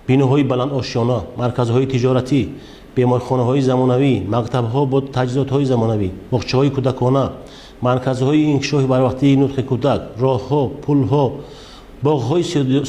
Биноҳои баландошёна, марказҳои тиҷоратӣ, беморхонаҳои замонавӣ, мактабҳо бо таҷҳизотҳои замонавӣ, боғчаҳои кӯдакона, марказҳои инкишофи барвақтии нутқи кӯдак, роҳҳо, пулҳо, боғҳои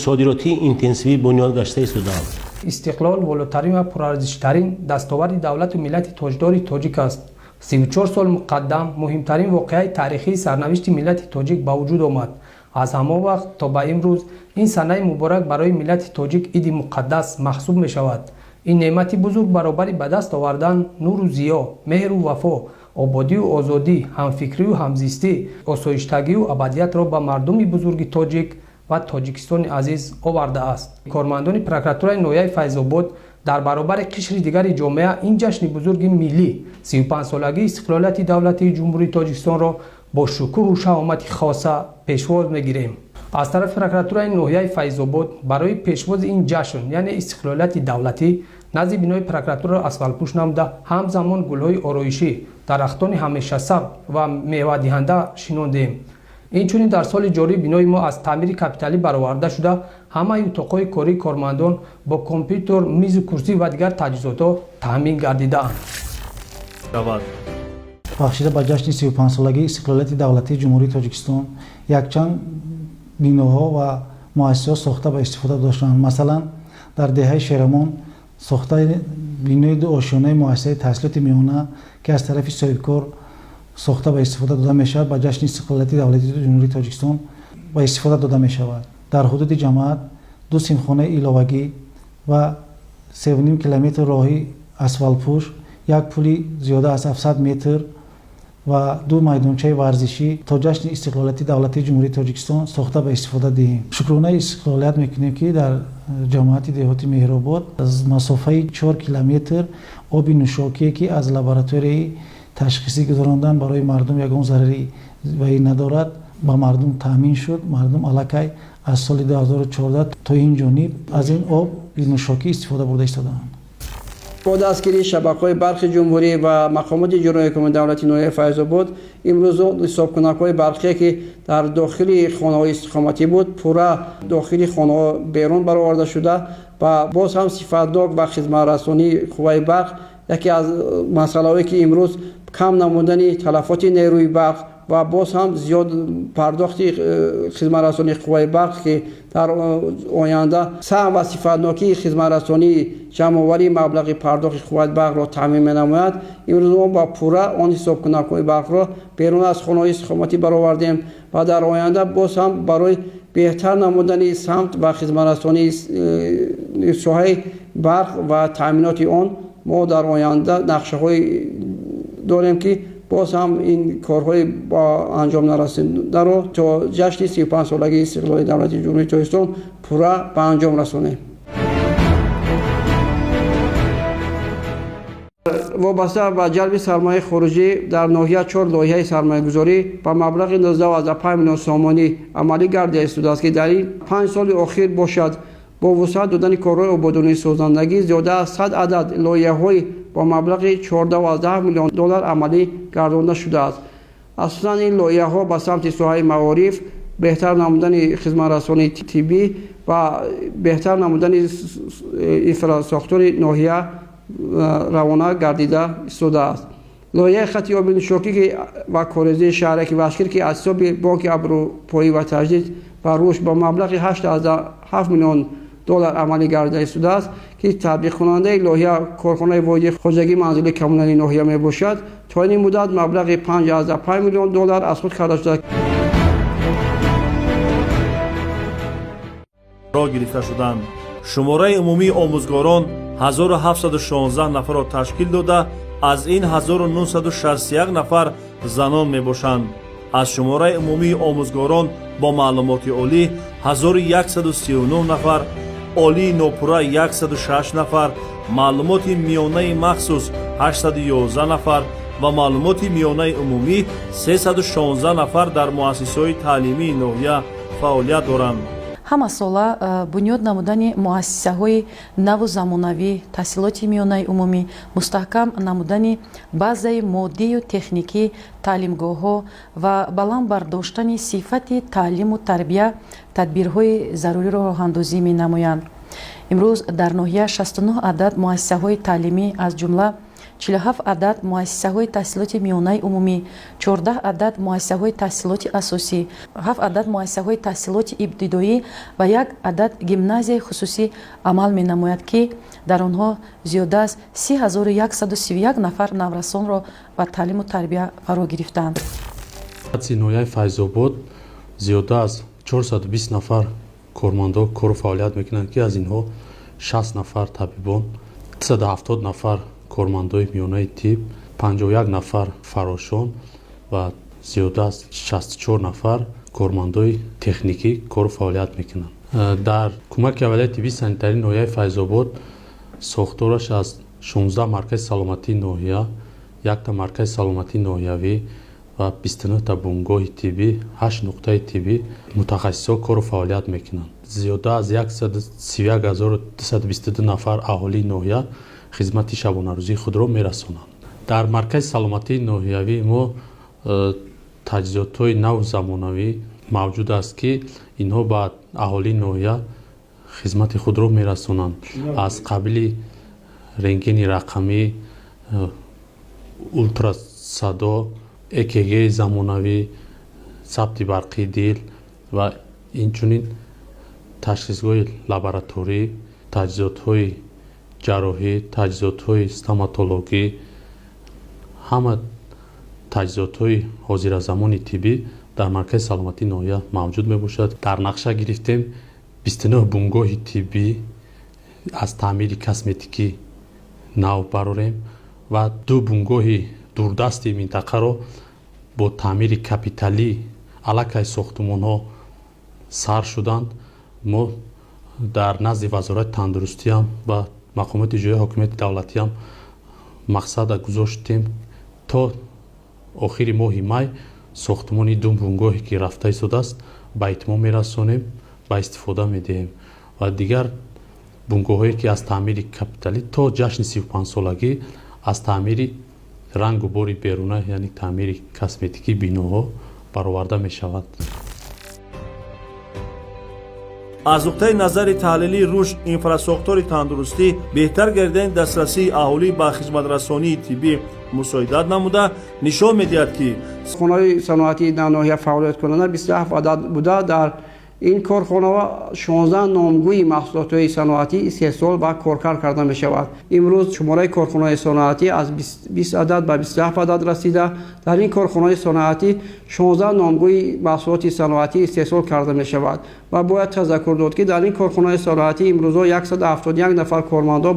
содиротии интенсивӣ бунёд гашта истодаанд. Истиқлол волотарин ва пурарзиштарин дастоварди давлату миллати тоҷдори тоҷик аст. 34 сол муқаддам муҳимтарин воқеаи таърихии сарнавишти миллати тоҷик ба вуҷуд омад. Аз ҳамон вақт то ба имрӯз ин санаи муборак барои миллати тоҷик иди муқаддас маҳсуб мешавад. Ин неъмати бузург баробари ба даст овардан нуру зиё, меҳру вафо, ободию озодӣ, ҳамфикрию ҳамзистӣ, осоиштагию абадиятро ба мардуми бузурги тоҷик ва Тоҷикистони азиз овардааст. Кормандони прокуратураи ноҳияи Файзобод дар баробари қишри дигари ҷомеа ин ҷашни бузурги миллӣ, 35-солагии истиқлолияти давлатии Ҷумҳурии Тоҷикистонро бо шукӯҳу шаҳомати хоса пешвоз мегирем. Аз тарафи прокуратураи ноҳияи Файзобод барои пешвози ин ҷашн, яъне истиқлолияти давлатӣ, назди бинои прокуратураро асфалтпӯш намуда, ҳамзамон гулҳои ороишӣ, дарахтони ҳамешасабз ва мевадиҳанда шинондем. Инчунин дар соли ҷорӣ бинои мо аз таъмири капиталӣ бароварда шуда, ҳамаи утоқҳои кории кормандон бо компютер, мизу курсӣ ва дигар таҷҳизотҳо таъмин гардидаанд. Бахшида ба ҷашни 35-солагии истиқлолияти давлатии Ҷумҳурии Тоҷикистон якчанд биноҳо ва муассисаҳо сохта ба истифода доштанд. Масалан, дар деҳаи Шерамон сохтаи бинои дуошёнаи муассисаи таҳсилоти миёна, ки аз тарафи соҳибкор сохта ба истифода дода мешавад, ба ҷашни истиқлолияти давлатии Ҷумҳурии Тоҷикистон ба истифода дода мешавад. Дар ҳудуди ҷамоат ду синфхонаи иловагӣ ва 3,5 километр роҳи асфалтпӯш, як пули зиёда аз 700 метр ва ду майдончаи варзишӣ то ҷашни истиқлолияти давлатии Ҷумҳурии Тоҷикистон сохта ба истифода диҳем. Шукронаи истиқлолият мекунем, ки дар ҷамоати деҳоти Меҳробод аз масофаи 4 километр оби нӯшокие, ки аз лабораторияи ташхисӣ гузарондан барои мардум ягон зарари ваи надорад, ба мардум таъмин шуд. Мардум аллакай аз соли 2014 то ин ҷониб аз ин оби нӯшокӣ истифода бурда истодаанд. Бо дастгирии шабакаҳои барқи ҷумҳурӣ ва мақомоти иҷроии ҳукумати давлати ноҳияи Файзобод имрӯз ҳисобкунакҳои барқие, ки дар дохили хонаҳои истиқоматӣ буд, пурра дохили хонаҳо берун бароварда шуда ва боз ҳам сифатнок ва хизматрасонии қувваи барқ яке аз масъалаҳое, ки имрӯз кам намудани талафоти нерӯи барқ ва боз ҳам зиёд пардохти хизматрасонии қувваи барқ, ки дар оянда саҳм ва сифатнокии хизматрасонии ҷамъоварии маблағи пардохти қувваи барқро таъмин менамояд. Имрӯз мо ба пурра он ҳисобкунакҳои барқро берун аз хонаҳои истиқоматӣ баровардем ва дар оянда боз ҳам барои беҳтар намудани самт ва хизматрасонии соҳаи барқ ва таъминоти он мо дар оянда нақшаҳои дорем, ки боз ҳам ин корҳои ба анҷом нарасидаро то ҷашни 35-солагии истиқлоли давлати Ҷумҳурии Тоҷикистон пурра ба анҷом расонем. Вобаста ба ҷалби сармояи хориҷӣ дар ноҳия чор лоиҳаи сармоягузорӣ ба маблағи 19,5 миллион сомонӣ амалӣ гардида истодааст, ки дар ин 5 соли охир бошад, бо вусъат додани корҳои ободонии созандагӣ зиёда аз 100 адад лоиҳаҳои бо маблағи 14,7 миллион доллар амалӣ гардонда шудааст. Асосан ин лоиҳаҳо ба самти соҳаи маориф, беҳтар намудани хизматрасонии тиббӣ ва беҳтар намудани инфрасохтори ноҳия равона гардида истодааст. Лоиҳаи хати оби нӯшокӣ ва корезии шаҳраки Вашкир, ки аз ҳисоби Бонки Аврупоӣ ва таҷдид ва рушд бо маблағи 8,7 миллион доллар амалӣ гардида истодааст, ки татбиқкунандаи лоиҳа корхонаи воҳиди хоҷагии манзилии коммуналии ноҳия мебошад, то ин муддат маблағи 5,5 миллион доллар аз худ карда шудааст. Ро гирифта шуданд. Шумораи умумии омӯзгорон 1716 нафарро ташкил дода, аз ин 1961 нафар занон мебошанд. Аз шумораи умумии омӯзгорон бо маълумоти олӣ 1139 нафар, олии нопурра 106 нафар, маълумоти миёнаи махсус 811 нафар ва маълумоти миёнаи умумӣ 316 нафар дар муассисаҳои таълимии ноҳия фаъолият доранд. Ҳамасола бунёд намудани муассисаҳои наву замонавӣ, таҳсилоти миёнаи умумӣ, мустаҳкам намудани базаи моддию техникӣ таълимгоҳҳо ва баланд бардоштани сифати таълиму тарбия тадбирҳои заруриро роҳандозӣ менамоянд. Имрӯз дар ноҳия 69 адад муассисаҳои таълимӣ, аз ҷумла 47 адад муассисаҳои таҳсилоти миёнаи умумӣ, 14 адад муассисаҳои таҳсилоти асосӣ, 7 адад муассисаҳои таҳсилоти ибтидоӣ ва як адад гимназияи хусусӣ амал менамояд, ки дар онҳо зиёда аз 3131 нафар наврасонро ба таълиму тарбия фаро гирифтаанд. Ноҳияи Файзобод зиёда аз 420 нафар кормандо кору фаъолият мекунанд, ки аз инҳо 60 нафар табибон, 270 нафар кормандои миёнаи тиб, 51 нафар фарошон ва зиёда аз 64 нафар кормандои техникӣ кору фаъолият мекунанд. Дар кӯмаки аввалияи тиббии санитарии ноҳияи Файзобод сохтораш аз 16 маркази саломатии ноҳия, якта маркази саломатии ноҳиявӣ ва 29та бунгоҳи тиббӣ, 8 нуқтаи тиббӣ мутахассисҳо кору фаъолият мекунанд. Зиёда аз 131222 нафар аҳолии ноҳия хизмати шабонарӯзии худро мерасонанд. Дар маркази саломатии ноҳиявии мо таҷҳизотҳои наву замонавӣ мавҷуд аст, ки инҳо ба аҳолии ноҳия хизмати худро мерасонанд, аз қабили рентгени рақамӣ, ултрасадо, ЭКГ замонавӣ, сабти барқии дил ва инчунин ташхисгоҳи лабораторӣ, таҷҳизотҳои ҷарроҳӣ, таҷҳизотҳои стоматологӣ, ҳама таҷҳизотҳои ҳозиразамони тиббӣ дар маркази саломатии ноҳия мавҷуд мебошад. Дар нақша гирифтем 29 бунгоҳи тиббӣ аз таъмири косметикӣ нав барорем ва ду бунгоҳи дурдасти минтақаро бо таъмири капиталӣ аллакай сохтумонҳо сар шуданд. Мо дар назди Вазорати тандурустиам ва мақомоти иҷроияи ҳокимияти давлатиам мақсада гузоштем, то охири моҳи май сохтумони ду бунгоҳе, ки рафта истодааст, ба итмом мерасонем, ба истифода медиҳем ва дигар бунгоҳҳое, ки аз таъмири капиталӣ то ҷашни 35-солагӣ аз таъмири рангу бори беруна, яъне таъмири косметикии биноҳо бароварда мешавад. Аз нуқтаи назари таҳлилии рушд инфрасохтори тандурустӣ беҳтар гардидани дастрасии аҳолӣ ба хизматрасонии тиббӣ мусоидат намуда нишон медиҳад, ки хонаҳои саноатӣ дар ноҳия фаъолияткунанда 27 адад буда, дар ин корхонаҳо 16 номгӯи маҳсулотҳои саноатӣ истеҳсол ва коркард карда мешавад. Имрӯз шумораи корхонаҳои саноатӣ аз 20 адад ба 27 адад расида, дар ин корхонаҳои саноатӣ 16 номгӯи маҳсулоти саноатӣ истеҳсол карда мешавад ва бояд тазаккур дод, ки дар ин корхонаҳои саноатӣ имрӯзо 171 нафар кормандо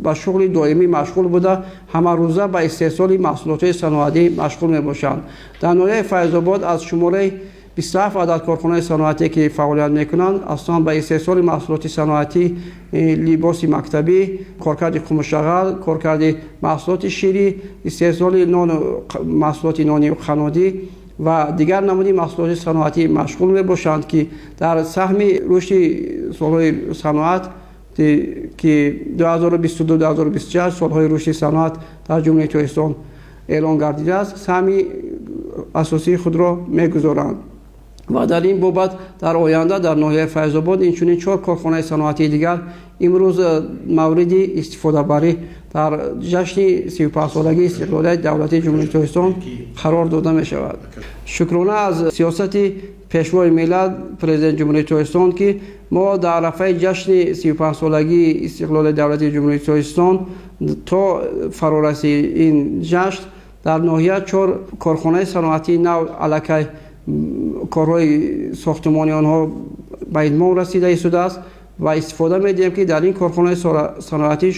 ба шуғли доимӣ машғул буда, ҳамарӯза ба истеҳсоли маҳсулотҳои саноатӣ машғул мебошанд. Дар ноҳияи Файзобод аз шумораи 27 адад корхонаи саноатӣ, ки фаъолият мекунанд, асосан ба истеҳсоли маҳсулоти саноатӣ, либоси мактабӣ, коркарди хумушағал, коркарди маҳсулоти ширӣ, истеҳсоли нону маҳсулоти нони қаннодӣ ва дигар намуди маҳсулоти саноатӣ машғул мебошанд, ки дар саҳми рушди солҳои саноат, ки 2022-2026 солҳои рушди саноат дар Ҷумҳурии Тоҷикистон эълон гардидааст, саҳми асосии худро мегузоранд. Ва дар ин бобат дар оянда дар ноҳияи Файзобод инчунин чор корхонаи саноатии дигар имрӯз мавриди истифодабарӣ дар ҷашни 35-солагии истиқлолияти давлатии Ҷумҳурии Тоҷикистон қарор дода мешавад. Шукрона аз сиёсати Пешвои миллат, Президенти Ҷумҳурии Тоҷикистон, ки мо дар арафаи ҷашни 35-солагии истиқлолияти давлатии Ҷумҳурии Тоҷикистон то фарорасии ин ҷашн дар ноҳия чор корхонаи саноатии нав аллакай корҳои сохтумони онҳо ба итмом расида истодааст ва истифода медиҳем, ки дар ин корхонаи саноатӣ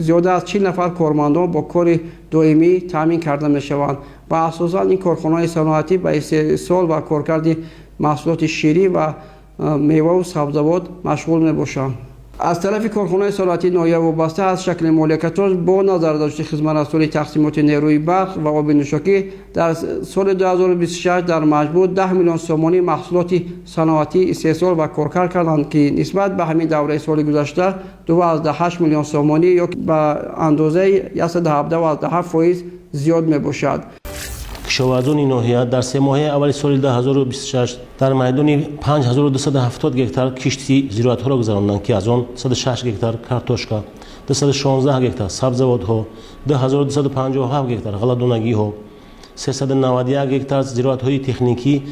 зиёда аз 40 нафар кормандон бо кори доимӣ таъмин карда мешаванд ва асосан ин корхонаҳои саноатӣ ба истеҳсол ва коркарди маҳсулоти ширӣ ва меваву сабзавот машғул мебошанд. Аз тарафи корхонаи саноатии ноҳия вобаста аз шакли молиякатош бо назардошти хизматрасонии тақсимоти нерӯи барқ ва оби нӯшокӣ дар соли 2026 дар маҷмӯъ 10 миллион сомонӣ маҳсулоти саноатӣ истеҳсол ва коркард карданд, ки нисбат ба ҳамин давраи соли гузашта 2,8 миллион сомонӣ ё ба андозаи 117,7% зиёд мебошад. Кишоварзони ноҳия дар семоҳаи аввали соли 2026 дар майдони 5270 гектар кишти зироатҳоро гузаронданд, ки аз он 106 гектар картошка, 216 гектар сабзавотҳо, 2257 гектар ғалладонагиҳо, 391 гектар зироатҳои техникӣ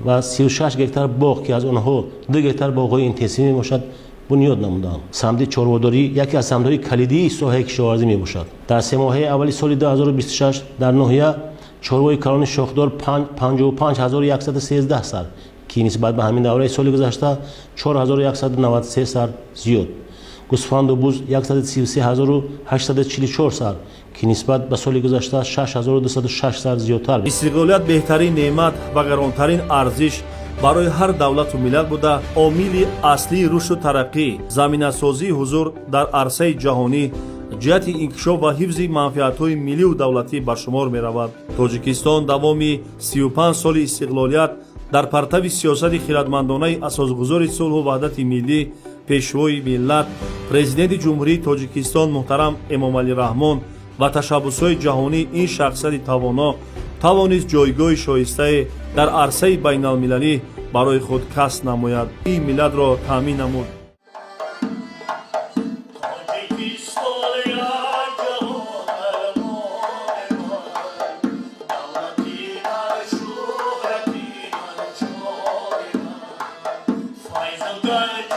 ва 36 гектар боғ, ки аз онҳо 2 гектар боғҳои интенсивӣ мебошад, бунёд намуданд. Самти чорводорӣ яке аз самтҳои калидии соҳаи кишоварзӣ мебошад. Дар семоҳаи аввали соли 2026 дар ноҳия чорвои калони шохдор 55113 сар, ки нисбат ба ҳамин давраи соли гузашта 4193 сар зиёд, гӯсфанду буз 133844 сар, ки нисбат ба соли гузашта 6206 сар зиёдтар. Истиқлолият беҳтарин неъмат ва гаронтарин арзиш барои ҳар давлату миллат буда, омили аслии рушду тараққӣ, заминасозии ҳузур дар арсаи ҷаҳонӣ, ҷиҳати инкишоф ва ҳифзи манфиатҳои миллию давлатӣ ба шумор меравад. Тоҷикистон давоми 35 соли истиқлолият дар партави сиёсати хиратмандонаи асосгузори сулҳу ваҳдати миллӣ, Пешвои миллат, Президенти Ҷумҳурии Тоҷикистон муҳтарам Эмомалӣ Раҳмон ва ташаббусҳои ҷаҳонии ин шахсияти тавоно тавонист ҷойгоҳи шоистае дар арсаи байналмилалӣ барои худ касб намояд, ин миллатро таъмин намуд. Тоҷикистон як ҷаҳон армони ман, давлати ман, шӯҳрати ман, ҷони ман, файзу ганҷ.